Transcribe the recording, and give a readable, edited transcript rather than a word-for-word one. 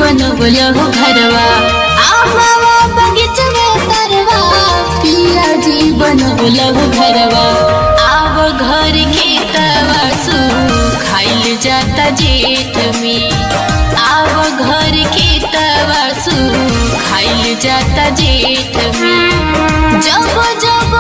बनवल हो घरवा, आमावा बगीचवा तरवा, पिया जी बनवल हो घरवा। आव घर खेतवा सु खाइल जाता जेठ में, आव घर खेतवा सु खाइल जाता जेठ में। जब जब